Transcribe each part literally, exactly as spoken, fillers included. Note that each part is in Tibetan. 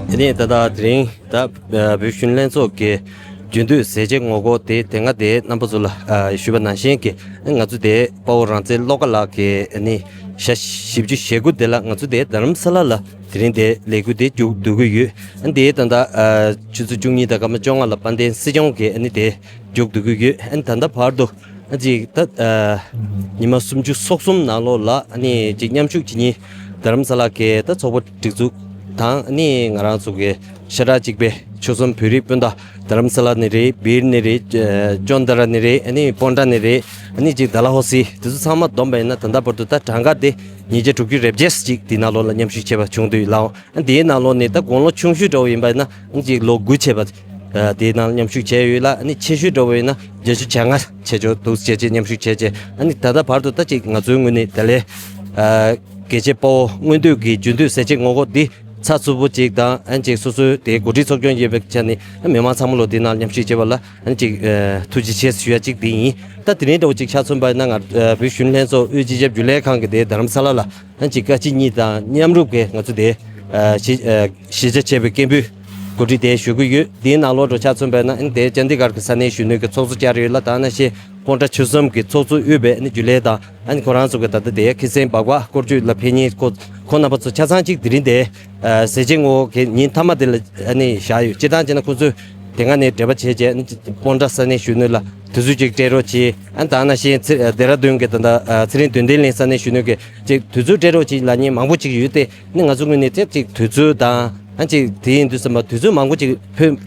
དེ་ནས་ད་ལྟ་དེ་རིང་ད་བོད་གཞོན་ལྷན་ཚོགས་ཀྱི་རྒྱུན་མཐུད་ཟས་བཅད་ངོ་རྒོལ་དེ་དེ་སྔ་དེ་རྣམ་པ་ཚོ་ལ་ཞུས་པ་ནང་བཞིན་གྱི་ང་ཚོ་དེ་དཔའ་བོ་རང་བཙན་བློ་དགའ་ལགས་ཀྱི་ནི་ཞག་བཞི་བཅུ་ཞེ་དགུ་དེ་ལ་ང་ཚོ་དེ་རྡ་རམ་ས་ལ་ལ་དེ་རིང་དེ་ལས་འགུལ་དེ་མཇུག་བསྡུ་གི་ཡོད། དེ་ད་ལྟ་ཆུ་ཚོད་བཅུ་གཉིས་དང་སྐར་མ་བཅོ་ལྔ་ལ་དཔལ་ལྡན་སྲིད་སྐྱོང་གི་ནི་དེ་མཇུག་བསྡུ་གི་ཡོད། ད་ལྟ་བར་དུ་ཅིག་ད་ཉི་མ་སུམ་ཅུ་སོ་གསུམ་ནང་ལོགས་ལ་ནི་ཅིག་མཉམ་ཞུགས་བྱེད་མཁན་རྡ་རམ་ས་ལ་གི་ད་ཚོགས་པ་སྒྲིག་འཛུགས་དང་ནི་ང་རང་ཚོ་གི་ཤ་ཁྲག་གཅིག་པའི་ཆོལ་གསུམ་བོད་རིགས་སྤུན་ཟླ་རྡ་རམ་ས་ལ་ནས་རེད། སྦིར་ནས་རེད། ཅོན་ཏ་ར་ནས་རེད། ནི་སྤོན་ཊ་ནས་རེད། ནི་ཅིག་ཌལ་ཧོ་སི་དེ་ཚོ་ཚང་མ་བསྡོམས་པ་ཡིན་ན་ད་ལྟ་བར་དུ་ད་གྲངས་ཀ་དེ་ཉིས་བརྒྱ་དྲུག་ཅུ་རེ་བརྒྱད་ཅིག་དེ་ནང་ལོགས་ལ་མཉམ་ཞུགས་བྱས་པ་བྱུང་འདུག་ལགས། འོང་། དེའི་ནང་ལོགས་ནས་ད་དགུང་ལོ་ཆུང་ཤོས་འདྲ་བོ་ཡིན་པ་ཡིན་ན་ཅིག་ལོ་དགུ་བྱས་པ། དེའི་ནང་མཉམ་ཞུགས་བྱས་ཡོད་ལ། ནི་ཆེ་ཤོས་འདྲ་བོ་ཡིན་ན་བརྒྱད་ཅུ་གྱ་ལྔ་བྱས་ཆོག་འདུག་བྱས་རྗེས་མཉམ་ཞུགས་བྱས་རྗེས་ནི་ད་ལྟ་བར་དུ་ད་ཅིག་ང་ཚོའི་ངོས་ནས་དེ་ལས་རྒྱལ་གཅེས་དཔའ་བོ་མངོན་འདོད་ཀྱི་རྒྱུན་མཐུད་ཟས་བཅད་ངོ་རྒོལ་འདི་ཚགས་ཚུད་པོ་ཅིག་དང་ཅིག་སོ་སོའི་དེ་འགོ་ཁྲིད་ཚོགས་ཆུང་ཡོད་པའི་ཆ་ནས་མི་མང་ཚང་མ་ལོ་དེའི་ནང་མཉམ་ཞུགས་བྱས་པ་ལ་ཅིག་ཐུགས་རྗེ་ཆེ་ཞུ་ཡ་ཅིག་དེ་ཡིན། ད་དེ་རིང་འདྲ་བོ་ཅིག་ཆ་མཚོན་པ་ཡིན་ན་ང་བོད་གཞོན་ལྷན་ཚོགས་དབུས་སྤྱི་ཁྱབ་རྒྱུན་ལས་ཁང་གི་དེ་རྡ་རམ་ས་ལ་ལ། ཅིག་བཀའ་སྤྱི་གཉིས་དང་མཉམ་རུབ་ཀྱིས་ང་ཚོ་དེ་གཞི་གཞི་བཅའ་བྱས་པའི་སྐད་འབོད་གོ་སྒྲིག་དེ་ཞུ་གི་ཡོད། དེའི་ནང་ལོགས་འགྲོ་ཆ་མཚོན་པ་ཡིན་ན་དེ་ཅན་ཌི་གྷར་གྱི་ས་གནས་གཞོན་ནུ་གི་ཚོགས་གཙོ་བཅར་ཡོད་ལ། ད་ནང་བཞིན་སྤོན་ཊ་ཆོལ་གསུམ་གྱི་ཚོགས་གཙོ་དབུས་པའི་རྒྱུན་ལས་དང་ཁོ་རང་ཚོ་གི་ད་ལྟ་དེ་ཁེ་སེང་སྦག་སྦག་སྐོར་སྐྱོད་ལ་ཕེབས་མཁན་ཁོ་ཁོང་རྣམ་པ་ཚོ་ཆ་ཚང་གཅིག་དེ་རིང་དེ་ཟས་བཅད་ངོ་རྒོལ་གྱི་ཉིན་མཐའ་མ་དེ་ལ་བཞག་ཡོད། སྤྱིར་བཏང་བྱས་ན་ཁོ་ཚོས་དེ་སྔ་ནས་འབྲེལ་བ་བྱས་རྗེས་སྤོན་ཊ་ས་གནས་གཞོན་ནུ་ལ་དུས་ཚོད་ཅིག་སྤྲད་རོགས་གྱིས། ཨ་ད་ནང་བཞིན་ཚེ་ཌེ་ར་ལྡུན་གྱི་ད་ལྟ་ཚེ་རིང་དོན་ལྡན་གླིང་ས་གནས་གཞོན་ནུ་གི་ཅིག་དུས་ཚོད་སྤྲད་རོགས་གྱིས་ལབ་མཁན་མང་པོ་ཅིག་ཡོད་དེ། ནི་ང་ཚོ་ངོས་ནས་ཅིག་ཅིག་དུས་ཚོད་དང་ཨ་ཅིག་དེ་ཡིན་དུས་ཙམ་པ་དུས་ཚོད་མང་པོ་ཅིག་ཕུད་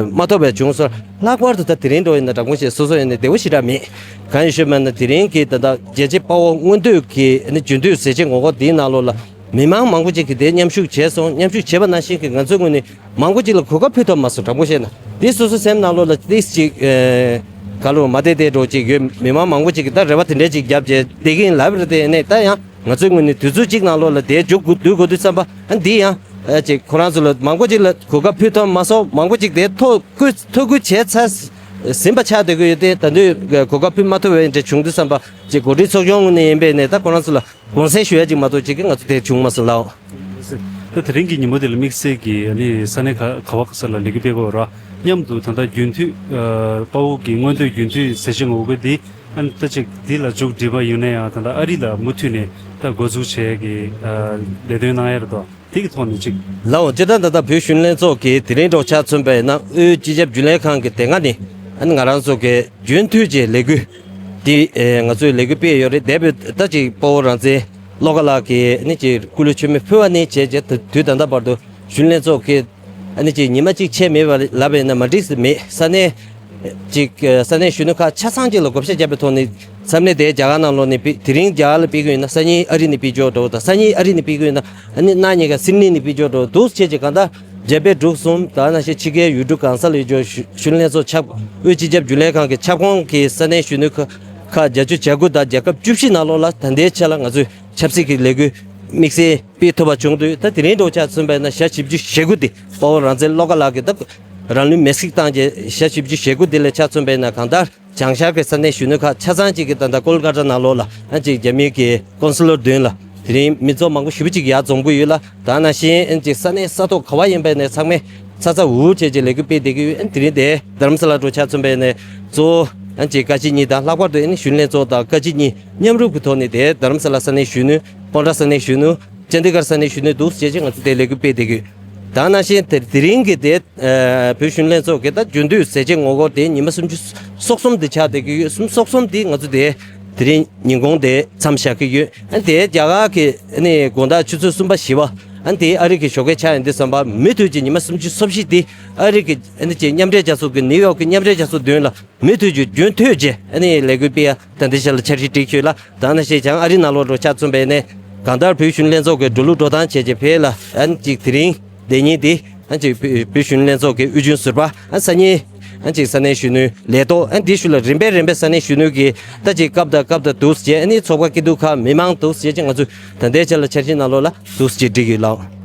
མ་ཐུབ་པའི་བྱུང་སོང་། ལྷག་པར་དུ་ད་དེ་རིང་འགྲོ་ཡིན་ན་དྲང་པོ་བཤད་སོ་སོ་ཡིན་ན་བདེ་བོ་ཞེ་དྲག་མེད། གང་ཡིན་ཞུས་པ་ན་དེ་རིང་གི་ད་ལྟ་རྒྱལ་གཅེས་དཔའ་བོ་མངོན་འདོད་ཀྱི་ནི་རྒྱུན་མཐུད་ཟས་བཅད་ངོ་རྒོལ་དེའི་ནང་ལོགས་ལ་མི་མང་མང་པོ་ཅིག་གིས་དེ་མཉམ་ཞུགས་བྱས་སོང་། མཉམ་ཞུགས་བྱས་པ་ནང་བཞིན་གྱི་ང་ཚོའི་ངོས་ནས་མང་པོ་ཅིག་ལ་གོ་སྐབས་ཕུལ་ཐུབ་མ་སོང་། དྲང་པོ་བཤད་ན་དེ་སོ་སོ་སེམས་ནང་ལོགས་ལ་ཏིས་ཅིག་ག་ལོ་མ་བདེ་བདེ་འགྲོ་ཅིག་ཡོད། མི་མང་མང་པོ་ཅིག་གིས་ད་རེ་བ་དེ་འདྲ་ཅིག་བརྒྱབ་བྱས་བསྡད་ཀྱི་ཡིན་ལབ་རེད། དེ་ནས་ད་ཡང་ང་ཚོའི་ངོས་ནས་དུས་ཚོད་གཅིག་ནང་ལོགས་ལ་དེ་མཇུག་བསྡུ་དགོས་དུས་ཙམ་པ་ཨ་འདི་ཡང་ཅིག་ཁོ་རང་ཚོ་ལ་མང་པོ་ཅིག་ལ་གོ་སྐབས་ཕུལ་ཐུབ་མ་སོང་། མང་པོ་ཅིག་དེ་ཐོ་བཀོད་ཐོ་འགོད་བྱས་ཚར་ཟིན་པ་ཆགས་བསྡད་ཀྱི་ཡོད་དེ། ད་དུང་གོ་སྐབས་ཕུལ་མ་ཐུབ་པའི་འདྲ་བྱུང་དུས་ཙམ་པ་ཅིག་འགོ་ཁྲིད་ཚོགས་ཆུང་ངོས་ནས་ཡིན་པས་ནས་ད་ཁོ་རང་ཚོ་ལ་དགོངས་སེལ་ཞུ་ཡ་ཅིག་མ་གཏོགས་ཅིག་གི་ང་ཚོ་དེ་བྱུང་མ་སོང་ལགས། ད་དེ་རིང་གི་ཉིན་མོ་དེ་ལ་དམིགས་བསལ་གྱི་ཨ་ནི་ས་གནས་ག་ག་བ་ག་ས་ལ་ལས་འགུལ་སྤེལ་དགོས་ར། མཉམ་དུ་ད་ལྟ་རྒྱུན་མཐུད་ཨ་དཔའ་བོ་གི་མངོན་འདོད་རྒྱུན་མཐུད་ཟས་བཅད་ངོ་རྒོལ་འདི་ཨ་ནི་ད་ཅིག་འདི་ལ་མཇུག་སྒྲིལ་པ་ཡིན་ན་ཡང་ད་ལྟ་ཨ་རི་ལ་མུ་མཐུད་ནས་ད་འགོ་འཛུགས་བྱས་ཀྱི་ཨ་ལས་དོན་གནང་ཡ་རེད་དོ། དེ་གི་ཐོག་ནས་ཅིག་ལའོ། སྤྱིར་བཏང་ད་ལྟ་བོད་གཞོན་ལྷན་ཚོགས་ཀྱི་དེ་རིང་འགྲོ་ཆ་མཚོན་པ་ཡིན་ན་དབུས་སྤྱི་ཁྱབ་རྒྱུན་ལས་ཁང་གི་དེ་སྔ་ནས་ཨ་ནི་ང་རང་ཚོ་གི་རྒྱུན་མཐུད་ཀྱི་ལས་འགུལ་དེ་ཨེ་ང་ཚོས་ལས་འགུལ་སྤེལ་ཡོད་རེད། འདས་པའི་ད་ཅིག་དཔའ་བོ་རང་བཙན་བློ་དགའ་ལགས་ཀྱིས་ཨ་ནི་ཅིག་སྐུ་ལུས་མཆོད་མེ་ཕུལ་བ་ནས་བྱས་རྗེས་དུས་ད་ལྟ་བར་དུ་གཞོན་ལྷན་ཚོགས་ཀྱི་ཨ་ནི་ཅིག་ཉི་མ་གཅིག་ཆད་མེད་པ་ལབ་པ་ཡིན་ན་མ་འགྲིག་ས་མེད། ས་གནས་ཅིག་ས་གནས་གཞོན་ནུ་ཁག་ཆ་ཚང་གཅིག་ལ་བགོ་བཤའ་བརྒྱབ་པའི་ཐོག་ནས་མཚམས་ནས་དེ་རྒྱ་གར་ནང་ལོགས་ནས་ཕུད། དེ་རིང་རྒྱ་གར་ལ་ཕུད་ཀྱི་ཡོད་ན་སང་ཉིན་ཨ་རི་ནས་ཕུད་ཆོག་འགྲོ་དང་། སང་ཉིན་ཨ་རི་ནས་ཕུད་ཀྱི་ཡོད་ན་ཨ་ནི་གནངས་ཉིན་ཀ་སིད་ནི་ནས་ཕུད་ཆོག་འགྲོ་འདུག་བྱས་རྗེས་གང་ལྟར་རྒྱ་བལ་འབྲུག་གསུམ་དང་ནང་བཞིན་ཕྱི་རྒྱལ་ཡུལ་གྲུ་གང་ས་ལ་ཡོད་ཆོག་གཞོན་ལྷན་ཚོགས་ཁྱབ་དབུས་སྤྱི་ཁྱབ་རྒྱུན་ལས་ཁང་གི་ཁྱབ་ཁོངས་ཀྱི་ས་གནས་གཞོན་ནུ་ཁག་ཁག་བརྒྱད་ཅུ་གྱ་དགུ་དང་རྒྱལ་ཁབ་བཅུ་བཞི་ནང་ལོགས་ལ་ད་ལྟའི་ཆ་ལ་ང་ཚོས་ཆབ་སྲིད་ཀྱི་ལས་འགུལ་དམིགས་བསལ་སྤེལ་ཐུབ་པ་བྱུང་འདུག་ད་དེ་རིང་འགྲོ་ཆ་མཚོན་པ་ཡིན་ན་ཞག་བཞི་བཅུ་ཞེ་དགུ་དེ་དཔའ་བོ་རང་བཙན་བློ་དགའ་ལགས་ཀྱིས་ད་རང་ལུས་མེར་སྲེག་བཏང་རྗེས་ཞག་བཞི་བཅུ་ཞེ་དགུ་དེ་ལ་ཆ་མཚོན་པ་ཡིན་ན་གང་ལྟར་བྱང་ཤར་གྱི་ས་གནས་གཞོན་ནུ་ཁག་ཆ་ཚང་གཅིག་གིས་ད་ལྟ་ཀོལ་ཀ་ཏ་ནང་ལོགས་ལ་ཨ་ཅིག་རྒྱ་མིའི་གི་ཀོན་སུ་ལར་མདུན་ལ་དེ་རིང་མི་ཚོགས་མང་པོ་ཞེ་པོ་ཅིག་ཡར་འཛོམས་ཀྱི་ཡོད་ལ། ད་ནང་བཞིན་ཨ་ཅིག་ས་གནས་ས་ཐོག་ག་བ་ཡིན་པ་ནས་ཚང་མས་ཚ་ཚ་འུར་འུར་བྱས་རྗེས་ལས་འགུལ་སྤེལ་བསྡད་ཀྱི་ཡོད། ཨ་དེ་རིང་དེ་རྡ་རམ་ས་ལ་འགྲོ་ཆ་མཚོན་པ་ཡིན་ན་གཙོ་བོ་ཨ་ཅིག་བཀའ་སྤྱི་གཉིས་དང་ལྷག་པར་དུ་ཨ་ནི་གཞོན་ལྷན་ཚོགས་དང་བཀའ་སྤྱི་གཉིས་མཉམ་རུབ་ཀྱི་ཐོག་ནས་དེ་རྡ་རམ་ས་ལ་ས་གནས་གཞོན་ནུ་སྤོན་ཊ་ས་གནས་གཞོན་ནུ་ཅན་ཌི་གྷར་ས་གནས་གཞོན་ནུ་འདུག་བྱས་རྗེས་ང་ཚོ་དེ་ལས་འགུལ་སྤེལ་བསྡད་ཀྱི་ཡོད། ད་ནང་བཞིན་དེ་དེ་རིང་གི་དེ་ཨ་བོད་གཞོན་ལྷན་ཚོགས་ཀྱི་ད་རྒྱུན་མཐུད་ཟས་བཅད་ངོ་རྒོལ་དེ་ཉི་མ་སུམ་ཅུ་སོ་གསུམ་དེ་ཆགས་བསྡད་ཀྱི་ཡོད། སུམ་སོ་གསུམ་དེ་ང་ཚོ་དེ་དེ་རིང་ཉིན་གུང་དེ་མཚམས་བཞག་གི་ཡོད། ཨ་དེ་རྒྱ་གར་གྱི་ཨ་ནི་དགོང་དག་ཆུ་ཚོད་གསུམ་པ་བཞི་པ་ཨ་དེ་ཨ་རི་གི་ཞོགས་ཀས་ཆགས་ཡོང་དུས་ཙམ་པ་མུ་མཐུད་ཀྱི་ཉི་མ་སུམ་ཅུ་སོ་བཞི་དེ་ཨ་རི་གི་ཨ་ནི་ཅིག་མཉམ་འབྲེལ་རྒྱལ་ཚོགས་ཀྱི་ནིའུ་ཡོག་གི་མཉམ་འབྲེལ་རྒྱལ་ཚོགས་མདུན་ལ་མུ་མཐུད་ཀྱི་རྒྱུན་མཐུད་ཀྱི་ཨ་ནི་ལས་འགུལ་སྤེལ་ཡ་ད་ལྟའི་ཆ་ལ་འཆར་གཞི་སྒྲིག་ཡོད་ལ། ད་ནང་བཞིན་བྱང་ཨ་རི་ནང་ལོགས་འགྲོ་ཆ་མཚོན་པ་ཡིན་ན་གང་ལྟར་བོད་གཞོན་ལྷན་ཚོགས་ཀྱི་འགྲོ་ལུགས་འགྲོ་སྟངས་བྱས་རྗེས་ཕེབས་ལ་ཨ་ནི་ཅིག་དེ་རིང་བསྡད་ཉིན་དེ་ཨ་ཅིག་བོད་བོད་གཞོན་ལྷན་ཚོགས་ཀྱི་དབུས་རྒྱུན་ཟུར་པ་ཨ་སང་ཉིན་ཨ་ཅིག་ས་གནས་གཞོན་ནུའི་ལས་ཐོག་ཨ་འདི་ཞུ་ལ་རིམ་པས་རིམ་པས་ས་གནས་གཞོན་ནུ་གི་ད་ཅིག་སྐབས་དང་སྐབས་དང་འདུག་བྱས་ཨ་ནི་ཚོགས་པ་སྐྱིད་སྡུག་ཁག་མི་མང་འདུག་བྱས་ཀྱི་ང་ཚོས་ད་ལྟའི་ཆ་ལ་འཆར་གཞི་ནང་ལོགས་ལ་འདུག་བྱས་སྒྲིག་ཡོད་ལགས།